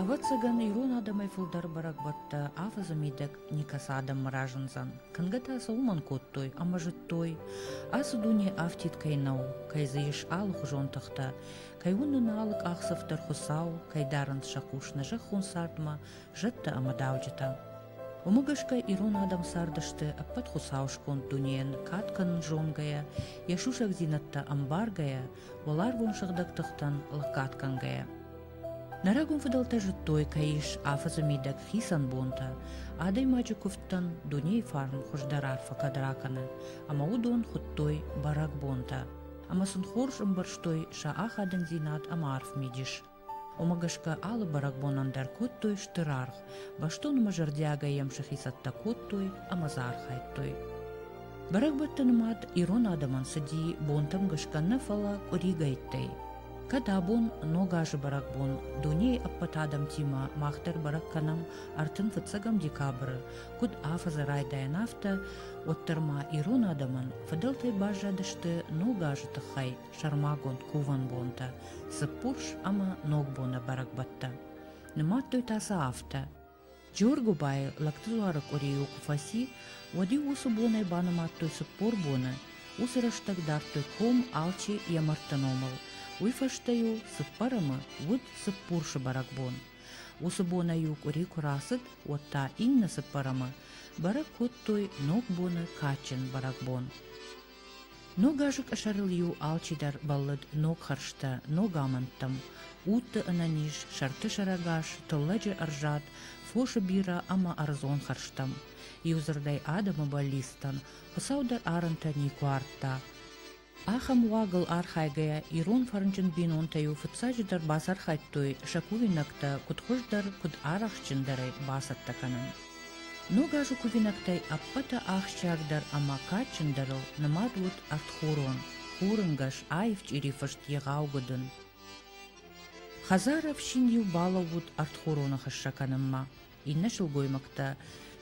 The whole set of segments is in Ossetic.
Ӕвӕццӕгӕн, ирон адӕмӕй фылдӕр бӕрӕгбӕттӕ афӕдзы мидӕг никӕцы адӕммӕ разындзӕн. Кӕнгӕ та сӕ уымӕн кодтой ӕмӕ зыдтой, ацы дуне афтид кӕй нӕу, кӕй дзы ис алыхуызон тыхтӕ, кӕй уыны нӕ алы къахдзӕф дӕр Хуыцау, кӕй дарынц сӕ хъус нӕ зӕххон цардмӕ, зӕдтӕ ӕмӕ дауджытӕ. Уымӕ гӕсгӕ ирон адӕм цардысты ӕппӕт хуыцауысконд дунейӕн кад кӕнын зонгӕйӕ, йӕ сусӕгдзинӕдтӕ ӕмбаргӕйӕ, уӕларвон сыгъдӕг тыхтӕн лӕггад кӕнгӕйӕ. Нӕ рагон фыдӕлтӕ зыдтой, кӕй ис афӕдзы мидӕг хицӕн бонтӕ, адӕймаджы куывдтӕн дунейы фарн хуыздӕр арфӕ кӕд ракӕны, ӕмӕ уыдон хуыдтой бӕрӕгбонтӕ, ӕмӕ сын хорз ӕмбӕрстой сӕ ахадындзинад ӕмӕ арф мидис. Уымӕ гӕсгӕ алы бӕрӕгбонӕн дӕр кодтой стыр аргъ, бӕстон ӕмӕ зӕрдиагӕй йӕм сӕхи цӕттӕ кодтой ӕмӕ дзы архайдтой. Бӕрӕгбӕтты нымад ирон адӕмӕн цыди бонтӕм гӕсгӕ нӕ, фӕлӕ къуыригӕйттӕй. Кӕд абон Ног азы бӕрӕгбон дунейы ӕппӕт адӕмтимӕ мах дӕр бӕрӕг кӕнӕм 35 декабры, куыд афӕдзы райдайӕн, афтӕ, уӕддӕр ма ирон адӕмӕн фыдӕлтӕй баззадысты Ног азы тыххӕй сӕрмагонд кувӕн бонтӕ, Цыппурс ӕмӕ Ногбоны бӕрӕгбӕттӕ. Нымадтой та сӕ афтӕ. Джоргуыбайы Лӕгтыдзуары къуыри-иу куы фӕци, уӕд-иу уыцы бонӕй банымадтой 40 боны, уыцы рӕстӕг дардтой ком алчи йӕ мӕрдты номыл. Уый фӕстӕ-иу цыппӕрӕмы уыд Цыппурсы бӕрӕгбон. Уыцы бонӕй-иу къуыри куы рацыд, уӕд та иннӕ цыппӕрӕмы бӕрӕг кодтой Ногбоны кадджын бӕрӕгбон. Ног азы къӕсӕрыл-иу алчидӕр бӕллыд ног хӕрзтӕ, ног амӕндтӕм, удты ӕнӕниз, сӕрты сӕрӕгас, тыллӕджы ӕрзад, фосы бирӕ ӕмӕ ӕрдзон хӕрзтӕм. Иудзырдӕй адӕмы бӕллицтӕн Хуыцау дӕр арӕнтӕ никуы ардта. Ахӕм уагыл архайгӕйӕ ирон фӕрнджын бинонтӕ-иу фыццаджыдӕр бацархайдтой сӕ кувинӕгтӕ куыд хуыздӕр, куыд арӕхстджындӕрӕй бацӕттӕ кӕнын. Ног азы кувинӕгтӕй ӕппӕты ахсджиагдӕр ӕмӕ кадджындӕрыл нымад уыд ӕртхурон, хурынгӕс, аив чъирифыст егъау гуыдын. Хӕдзары ӕфсин-иу балӕууыд ӕртхуроны хыссӕ кӕнынмӕ. Иннӕ сылгоймӕгтӕ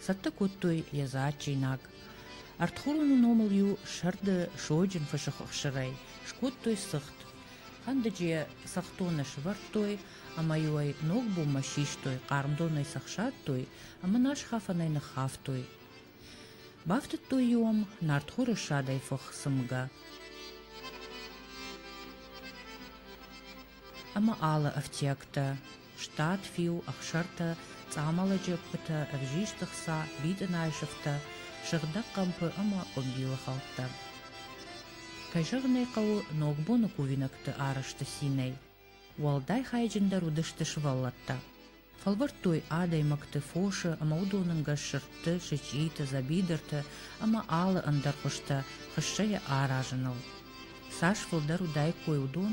цӕттӕ кодтой йӕ дзаджджинаг. Ӕртхуроны номыл-иу сӕрды сойджын фысы ӕхсырӕй скодтой цыхт. Хӕндыджы йӕ цӕхдоны сывӕрдтой ӕмӕ-иу ӕй ног бонмӕ систой, хъарм донӕй цӕхсадтой ӕмӕ насхафӕнӕй ныххафтой. Бафтыдтой-иу ӕм нартхоры ссадӕй фых цымгӕ ӕмӕ алы ӕфтиӕгтӕ: стад фиу, ӕхсӕртӕ, цъамалӕджы ӕппытӕ, ӕвзист ӕхца, битъынайы сыфтӕ, сыгъдӕг хъӕмпы ӕмӕ къуымбилы хӕлттӕ. Кӕй зӕгъын ӕй хъӕуы, Ногбоны кувинӕгты арӕзты цинӕй уӕлдай хайджындӕр уыдысты сывӕллӕттӕ. Фӕлвӕрдтой адӕймӕгты, фосы ӕмӕ уыдоны ӕнгӕс сырдты, сычъиты, дзӕбидырты ӕмӕ алы ӕндӕр хуызтӕ хыссӕйӕ аразыныл. Цас фылдӕр уыдаиккой уыдон,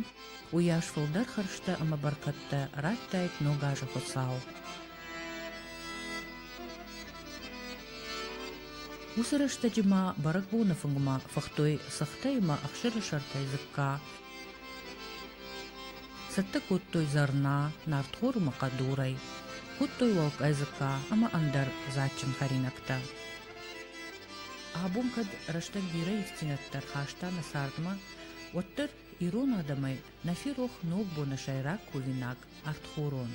уыйас фылдӕр хӕрзтӕ ӕмӕ бӕркӕдтӕ радтаид Ног азы Хуыцау. Уыцы рӕстӕджы ма бӕрӕгбоны фынгмӕ фыхтой цыхтӕй ӕмӕ ӕхсыры сӕртӕй дзыкка, Цӕттӕ кодтой зӕрна, нартхор ӕмӕ хъӕдурӕй, кодтой уӕлкъӕдзыкка ӕмӕ ӕндӕр дзаджджын хӕринӕгтӕ. Абон кӕд рӕстӕг бирӕ ивддзинӕдтӕ рхаста нӕ цардмӕ, уӕддӕр ирон адӕмӕй нӕ ферох Ногбоны сӕйраг кувинаг ӕртхурон.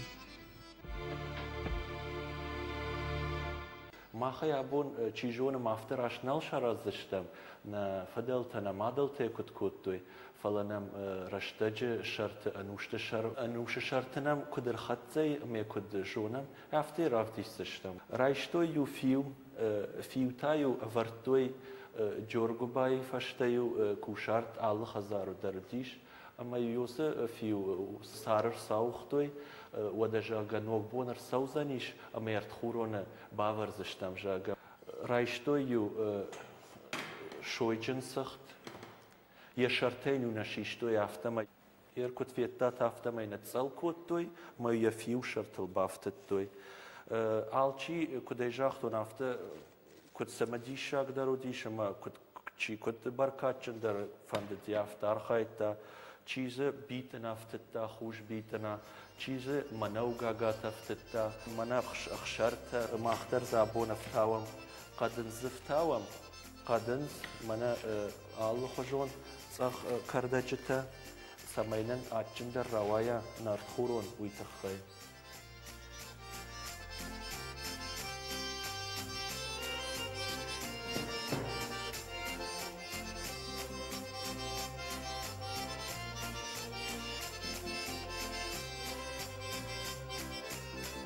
Махӕй абон, чи зоны, афтӕ раст нал сараздзыстӕм, нӕ фыдӕлтӕ, нӕ мадӕлтӕ куыд кодтой, фӕлӕ нӕм рӕстӕджы сӕрты, ӕнусты сӕр, ӕнусы сӕрты нӕм куыд ӕрхӕццӕ и ӕмӕ куыд зонӕм, афтӕ равдисдзыстӕм. Райстой-иу фиу, фиутӕ-иу ӕвӕрдтой Джоргуыбайы фӕстӕ-иу кусарт алы хӕдзары дӕр уыдис, ӕмӕ-иу уыцы фиу цары рцауыгътой, уӕдӕ, зӕгъгӕ, ногбон ӕрцӕудзӕнис ӕмӕ ӕртхуроны бавӕрдзыстӕм, зӕгъгӕ. Райстой-иу сойджын цыхт, йӕ сӕртӕ йын-иу нӕ систой, афтӕмӕй. Йер куыд федтат, афтӕмӕй ныцъцъӕл кодтой ӕмӕ йӕ фиу сӕртыл бафтыдтой. Алчи, куыд ӕй загътон, афтӕ куыд цымыдисагдӕр уыдис ӕмӕ куыд чи куыд бӕркадджындӕр фӕндыди, афтӕ архайдта. Чи дзы битъына ӕфтыдта, хус битъына, чи дзы мӕнӕугагатӕ ӕфтыдта, мӕнӕ ӕхсӕртӕ, мах дӕр дзы абон ӕфтауӕм, хъӕдындз дзы фтауӕм, хъӕдындз, мӕнӕ алыхуызон цъӕх кӕрдӕджытӕ, цӕмӕй нын адджындӕр рауайа нартхурон, уый тыххӕй.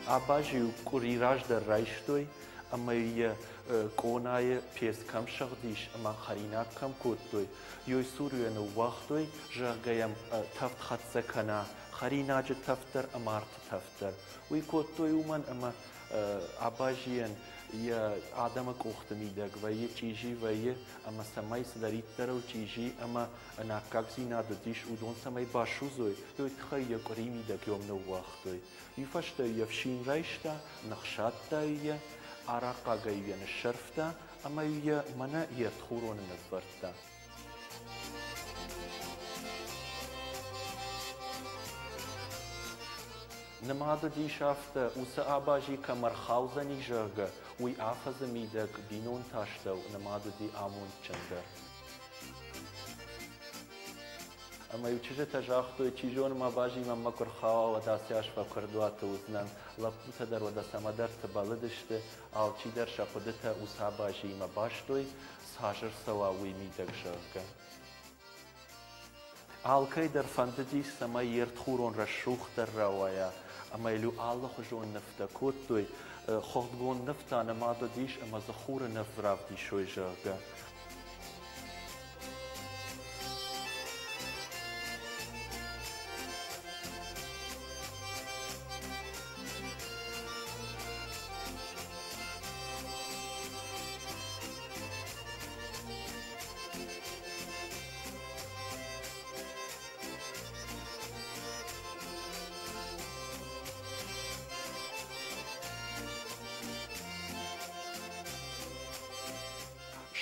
Абази-иу къуыри раздӕр райстой ӕмӕ йӕ къонайы пец кӕм сыгъдис ӕмӕ хӕринаг кӕм кодтой, ёй цур-иу ныууагътой, зӕгъгӕ йӕм тӕвд хӕццӕ кӕна, хӕринаджы тӕвд дӕр ӕмӕ арты тӕвд дӕр. Уый кодтой уымӕн, ӕмӕ абазийӕн йӕ адӕмы къухты мидӕг вӕййы, чъизи вӕййы, ӕмӕ цӕмӕй цыдӕриддӕр ыл чъизи ӕмӕ ӕнаккагдзинад уыдис, уыдон цӕмӕй басудзой, уый тыххӕй йӕ къуыри мидӕг йом ныууагътой. Уый фӕстӕ йе фсин райста, ныхсадта йӕ, арахъхъагӕй йӕ ныссӕрфта ӕмӕ йӕ мӕнӕ йе ртхуроны ныввӕрдта. Нымад уыдис афтӕ, уыцы абази кӕм ӕрхаудзӕни, зӕгъгӕ, уый афӕдзы мидӕг бинонты астӕу нымад уыди амондджындӕр. Ӕмӕ-иу чызджытӕ загътой, чи зоны ма базимӕ мӕ куы рхауа, уӕд ацы аз фӕкуырдуаты уыдзынӕн. Лӕппутӕ дӕр уӕдӕ цӕмӕдӕрты бӕллыдысты, алчидӕр сӕ хъуыдытӕ уыцы абазиимӕ бастой, цас ӕрцӕуа уый мидӕг, зӕгъгӕ. Алкӕй дӕр фӕндыдис, цӕмӕй йе ртхурон рӕсугъддӕр рауайа, ӕмӕ йыл-иу алыхуызон нывтӕ кодтой. Хыгъдгонд нывтӕ нымад уыдис ӕмӕ дзы хуры ныв равдисой, зӕгъгӕ.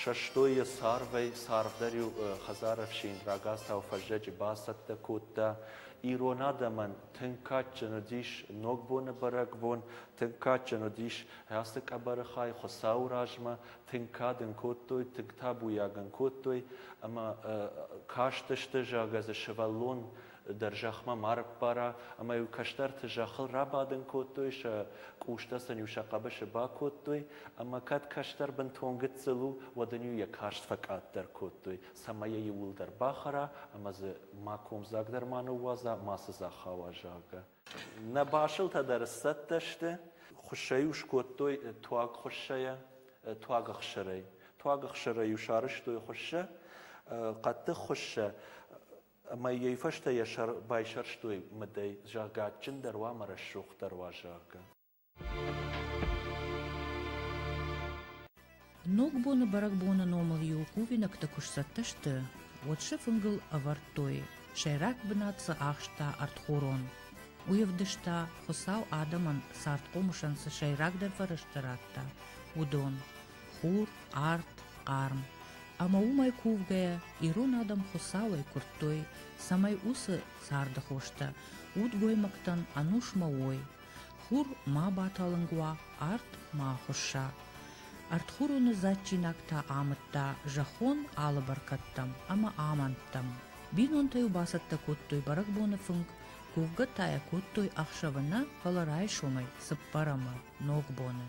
Сӕстой йӕ царвӕй, царв дӕр-иу хӕдзарӕфсин рагацау фӕззӕджы бацӕттӕ кодта. Ирон адӕмӕн тынг кадджын уыдис Ногбоны бӕрӕгбон, тынг кадджын уыдис ацы къӕбӕры хай Хуыцауы размӕ, тынг кад ын кодтой, тынг табуйаг ын кодтой ӕмӕ кастысты, зӕгъгӕ дзы сывӕллон дӕр зӕхмӕ ма рыппара, ӕмӕ-иу кӕстӕрты зӕххыл рабадын кодтой, сӕ къустӕ сын-иу сӕ хъӕбысы бакодтой, ӕмӕ кӕд кӕстӕр бынтон гыццыл у, уӕд ын-иу йӕ карст фӕкъаддӕр кодтой, цӕмӕй йӕ иууылдӕр бахӕра ӕмӕ дзы ма комдзаг дӕр ма ныууадза, мацы дзы ахауа, зӕгъгӕ. Нӕ басылтӕ дӕр сцӕттӕ сты, хуыссӕ-иу скодтой туаг хуыссӕйӕ, туаг ӕхсырӕй. Туаг ӕхсырӕй-иу сарӕзтой хуыссӕ, хъӕддых хуыссӕ, ӕмӕ йӕ фӕстӕ йӕ сӕр байсӕрстой мыдӕй, зӕгъгӕ, адджындӕр уа ӕмӕ рӕсугъддӕр уа, зӕгъгӕ. Ногбоны бӕрӕгбоны номыл-иу кувинӕгтӕ куы сцӕттӕ сты, уӕд сӕ фынгыл ӕвӕрдтой, сӕйраг бынат цы ахста ӕртхурон. Уый ӕвдыста, Хуыцау адӕмӕн цардхъомысӕн цы сӕйрагдӕр фӕрӕзтӕ радта, уыдон: хур, арт, хъарм. Ӕмӕ уымӕй кувгӕйӕ ирон адӕм Хуыцауӕй куырдтой, цӕмӕй уыцы царды хостӕ удгоймӕгтӕн ӕнусмӕ уой, хур ма баталынг уа, арт ма ахуысса. Ӕртхуроны дзаджджинаг та амыдта зӕххон алы бӕркӕдтӕм ӕмӕ амӕндтӕм. Бинонтӕ-иу бацӕттӕ кодтой бӕрӕгбоны фынг, кувгӕ та йӕ кодтой ӕхсӕвы нӕ, фӕлӕ райсомӕй, цыппӕрӕмы, ногбоны.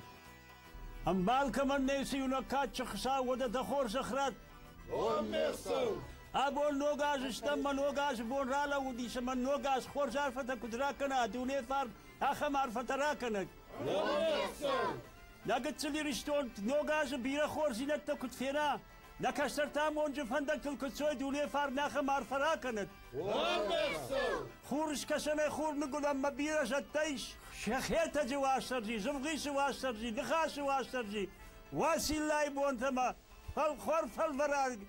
Ӕмбал кӕмӕн нӕй, цы иунӕг кадджын Хуыцау, уӕдӕ дӕ хорзӕх ратт. Абон ног азы стӕм мӕ ног азы бон ралӕууыдис ӕмӕ ног аз хорз арфӕтӕ куыд ракӕна, дуне фарн ахӕм арфӕтӕ ракӕнӕд. Нӕ гыццыл Ирыстон ног азы бирӕ хорздзинӕдтӕ куыд фена, нӕ кӕстӕртӕ амонджын фӕндӕгтыл куыд цой, дуне фарн ахӕм арфӕ ракӕнӕд. Хурыскӕсӕнӕй хурныгуылӕнмӕ бирӕ зӕдтӕ ис. Хетӕджы Уастырджи, Зывгъисы Уастырджи, Ныхасы Уастырджи, Уациллайы бонтӕ ма фӕлвӕрӕг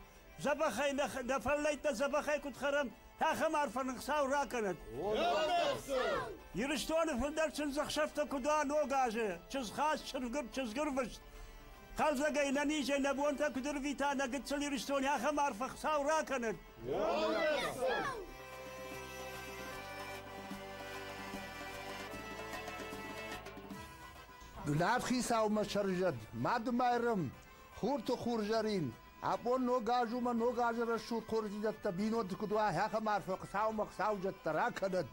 дзӕбӕхӕй нӕ фӕллӕйттӕ дзӕбӕхӕй куыд хӕрӕм, ахӕм арфӕ нын Хуыцау ракӕнӕд. Ирыстоны фылдӕр чындзӕхсӕвтӕ куыд уа ног азы, чызгхаст, чызгырвыст, хъӕлдзӕгӕй нӕ низӕй нӕ бонтӕ куыд ӕрвита нӕ гыццыл Ирыстоны, ахӕм арфӕ Хуыцау ракӕнӕд. Нӕ хицаумӕ сӕрзӕд, Мады-Майрӕм, хурты хурзӕрин, абон ног аз у мӕ ног азы рӕсугъд хорздзинӕдтӕ бинонты куыд уа, ахӕм арфӕ Хуыцаумӕ хуыцаузӕдтӕ ракӕнӕд.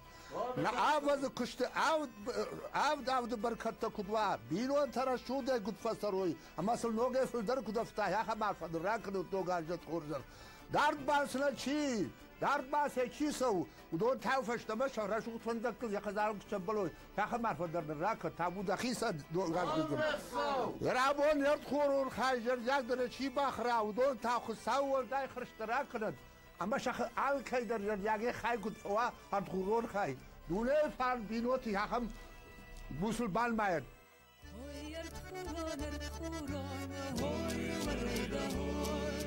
Нӕ афӕдзы куысты авд авды бӕркӕдтӕ куыд уа, бинонтӕ рӕсугъдӕй куыд фӕцӕрой ӕмӕ сыл ногӕй фылдӕр куыд ӕфта, ахӕм арфӕ нын ракӕнут ног азы хорзӕх. Дард балцы нӕ чи, дард балцӕй чи цӕуы, уыдон та фӕстӕмӕ сӕ рӕсугъд фӕндӕгтыл йӕ хӕдзарыл куы сӕмбӕлой, ахӕм арфӕ дӕр нын ракӕн, табу дӕхицӕн, донгарзгуым. Рабон ӕрдхорон хай зӕрдиагдӕр чи бахӕра, уыдон та Хуыцауы уӕлдай хӕрзтӕ ракӕнӕд, ӕмӕ сӕ алкӕй дӕр зӕрдиагӕй хай куыд фӕуа, ӕрдхорон хай. Дунейы фарн бинонти ахӕм мусульман майӕд. Ой, ӕртхурон, ӕртхурон, ой, уӕрӕйдӕ, ой.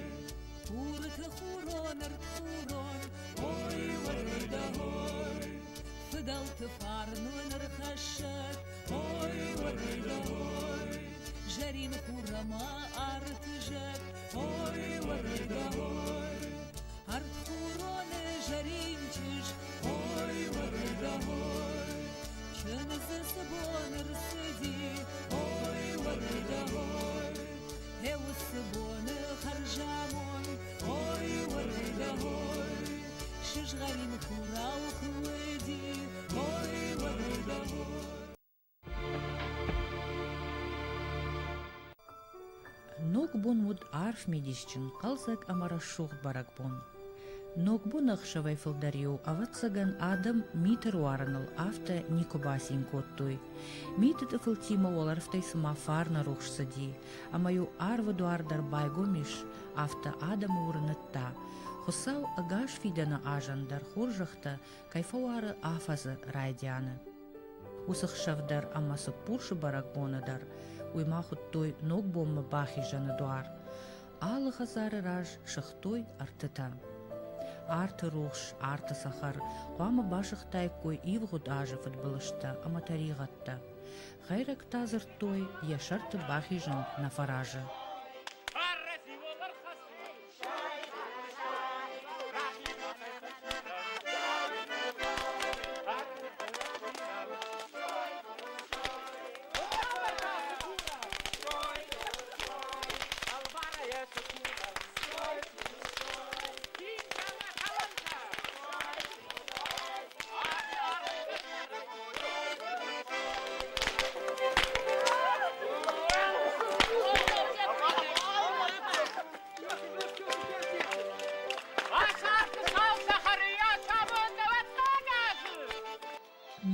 Хурты хурон, ӕртхурон, ой, уӕрӕйдӕ, ой. Фыдӕлты фарн уын ӕрхӕссӕд, ой, уӕрӕйдӕ, ой. Зӕрин хур ӕмӕ арты зӕд, ой, уӕрӕйдӕ, ой. Ӕртхуроны зӕрин чызг, ой, уӕрӕйдӕ, ой. Чындзы цы бон ӕрцыди, ой, уӕрӕйдӕ, ой. Гъе уыцы боны хӕрзамонд, ой, уӕрӕйдӕ, ой. Сызгъӕрин хурау куы уыди, ой, уӕрӕйдӕ, ой. Ногбон уыд арф мидисджын, хъӕлдзӕг ӕмӕ рӕсугъд бӕрӕгбон. Ногбон ӕхсӕвӕй фылдӕр-иу, ӕвӕццӕгӕн, адӕм миты руарыныл афтӕ никуы бацин кодтой. Миты тъыфылтимӕ уӕлӕрвтӕй цыма фарны рухс цыди, ӕмӕ-иу арвы дуар дӕр байгом ис, афтӕ адӕмы уырныдта, Хуыцау ӕгас фидӕны азӕн дӕр хорзӕхтӕ кӕй фӕуары афӕдзы райдианы. Уыцы хсӕв дӕр ӕмӕ Цыппурсы бӕрӕгбоны дӕр уый ма хуыдтой Ногбонмӕ бахизӕны дуар. Алы хӕдзары раз сыгътой ӕртытӕ. Арты рухс, арты цӕхӕр хъуамӕ басыгътаиккой ивгъуыд азы фыдбылызтӕ ӕмӕ тӕригъӕдтӕ. Хӕйрӕг та дзырдтой, йӕ сӕрты бахизын нӕ фӕразы.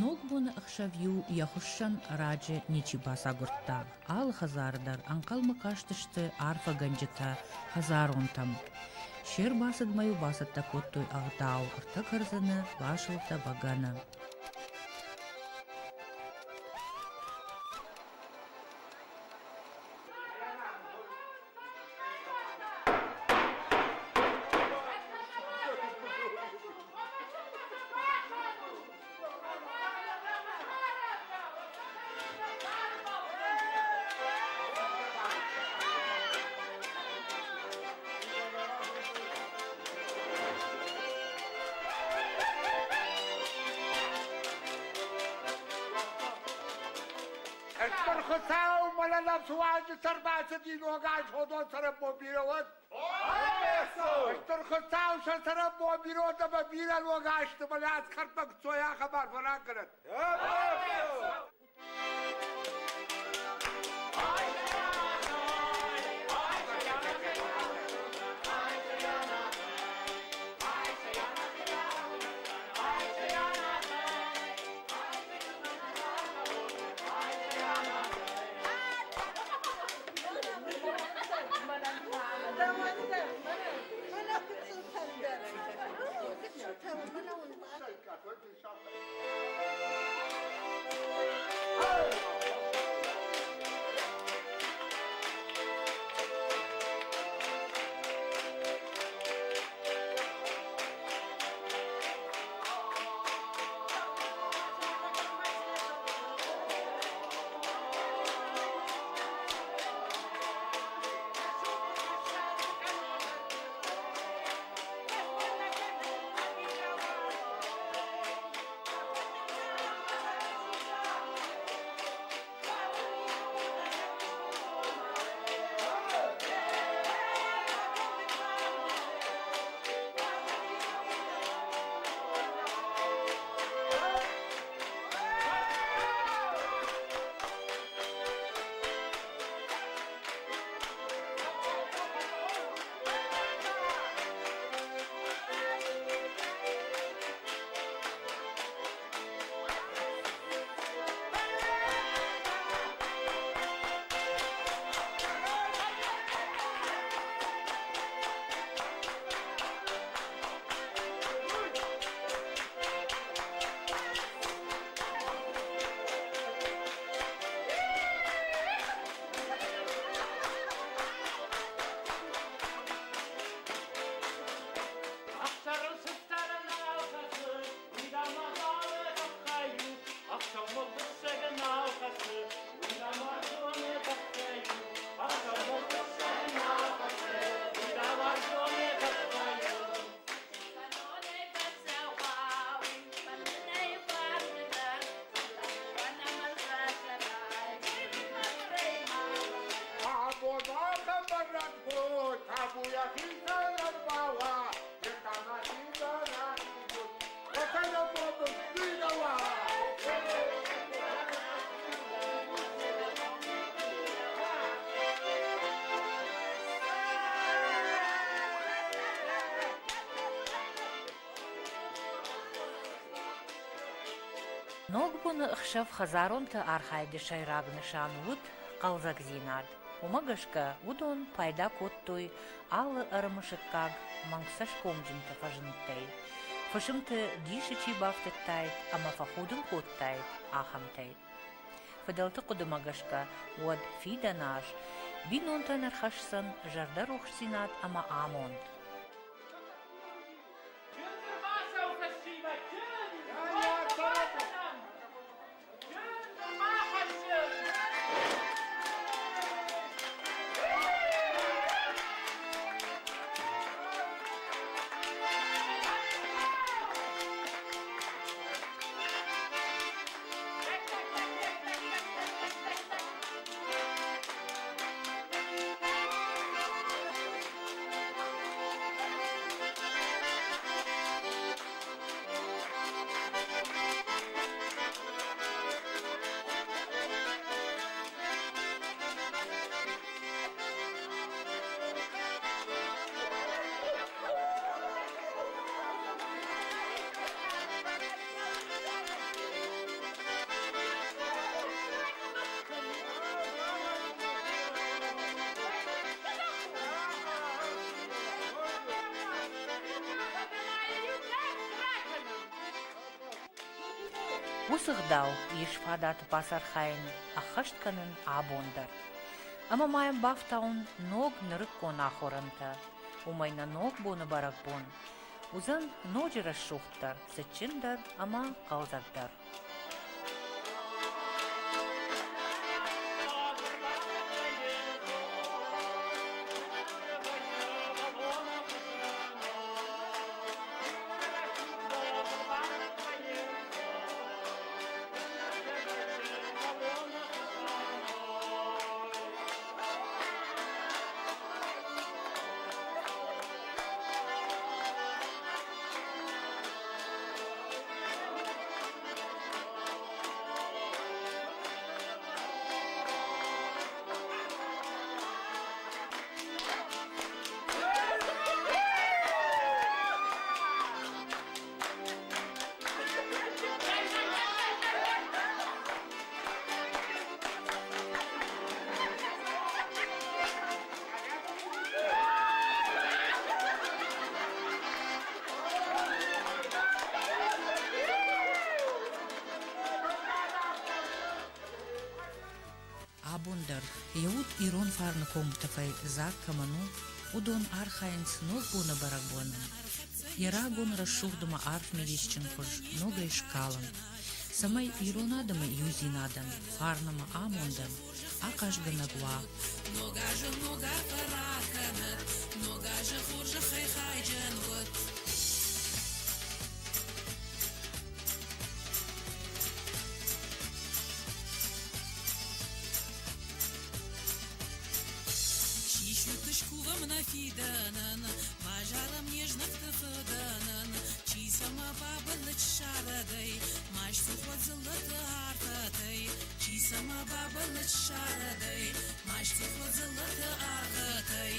Ногбоны ӕхсӕв-иу йӕ хуыссӕн раджы ничи бацагуырдта. Алы хӕдзары дӕр ӕнхъӕлмӕ кастысты арфӕгӕнджытӕ хӕдзаронтӕм. Се рбацыдмӕ-иу бацӕттӕ кодтой ӕгъдау, ӕртӕ кӕрдзыны, басылтӕ, бӕгӕны. Стыр Хуыцау, мӕнӕ нӕм цы уазджытӕ ӕрбацыди ног аз ходон цӕрӕнбон бирӕ уӕд. Стыр Хуыцау сӕ цӕрӕнбон бирӕ уӕд ӕмӕ бирӕ ног азты мӕнӕ ацы кӕртмӕ куы ахӕм арфӕ ракӕнӕд. табу йӕхицӕн ӕрбауа, йе та ма Ногбоны ӕхсӕв хӕдзаронты архайды сӕйраг нысан уыд хъӕлдзӕгдзинад. Уымӕ гӕсгӕ уыдон пайда кодтой алы ӕрымысӕггаг мӕнгцӕсгомджынты фӕзындтӕй, фысымты дисы чи бафтыдтаид ӕмӕ фӕхудын кодтаид, ахӕмтӕй. Фыдӕлты хъуыдымӕ гӕсгӕ, уӕд фидӕн аз бинонтӕн ӕрхӕсдзӕн зӕрдӕрухсдзинад ӕмӕ амонд. Уыцы гъдау ис фадат бацархайын, ӕххӕст кӕнын абон дӕр. Ӕмӕ ма йӕм бафтауын ног нырыккон ахорӕнтӕ. Уымӕй нӕ ног боны бӕрӕгбон уыдзӕн ноджы рӕсугъддӕр, цытджындӕр ӕмӕ хъӕлдзӕгдӕр. Абон дӕр йӕ уд ирон фарны комтӕфӕй дзаг кӕмӕн у, уыдон архайынц Ногбоны бӕрӕгбонӕн. Йӕ рагон рӕсугъд ӕмӕ арф мидисджын хуыз ногӕй скалын, цӕмӕй ирон адӕмы иудзинадӕн, фарн ӕмӕ амондӕн ахъазгӕнӕг уа. Ног азы ног арфӕ ракӕнӕд, ног азы хорзӕхӕй хайджын уӕд. Сисут скувӕм нӕ фидӕнӕн, базарӕм не знӕгты фыдӕнӕн, чи цӕмӕ бабӕллыд ссарӕгӕй, маст цух дзыллӕты арфӕтӕй, чи цӕмӕ бабӕллыд ссарӕгӕй, маст цух дзыллӕты арфӕтӕй.